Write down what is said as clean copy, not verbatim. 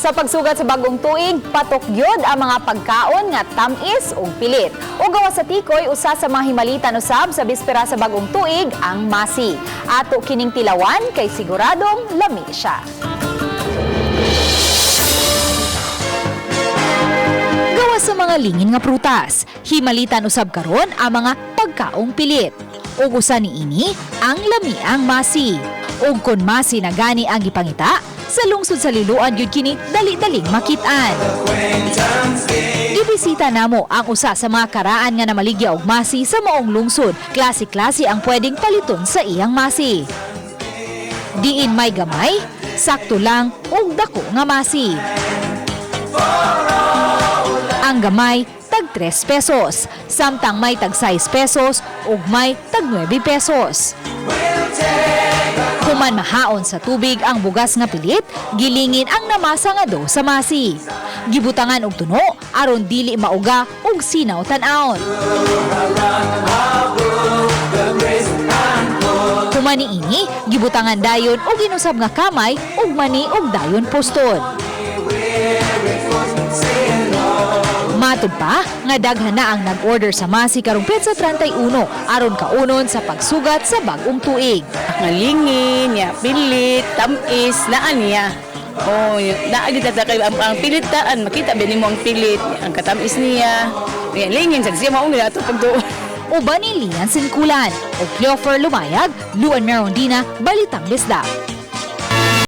Sa pagsugat sa bagong tuig, patok gyud ang mga pagkaon nga tamis ug pilit. O gawas sa tikoy, usa sa mga himalitan usab sa bispera sa bagong tuig ang masi. Ato kining tilawan kay siguradong lami siya. Gawas sa mga lingin nga prutas, himalitan usab karon ang mga pagkaong pilit. Ug usa niini ang lamiang masi. Ug kon masi na gani ang gipangita, sa lungsod sa Liloan gyud kini dali-daling makit-an. Gibisita namo ang usa sa mga karaan nga namaligya og masi sa maong lungsod. Klase-klase ang pwedeng paliton sa iyang masi. Diin may gamay, sakto lang ug dako nga masi. Ang gamay, tag 3 pesos, samtang may tag 6 pesos ug may tag 9 pesos. Human mahaon sa tubig ang bugas nga pilit, gilingin ang namasa nga do sa masi. Gibutangan og tuno aron dili mauga ug sinaw tan-awon. Human niini, gibutangan dayon og inusab nga kamay ug mani og dayon poston. Matud pa nga daghan na ang nag-order sa masi karong petsa 31 aron kaunon sa pagsugat sa bag-ong tuig. Nga lingin, ya, pilit, tamis, naa niya. Oh, naa gid ta kay ang pilit taan, makita ba nimo ang pilit, ang katamis niya. Ya, lingin sad siya mao nga ato pagduol. Uban ni Lian Sinkulan o Cleofer Lumayag, Luan Merondina, Balitang Bisdak.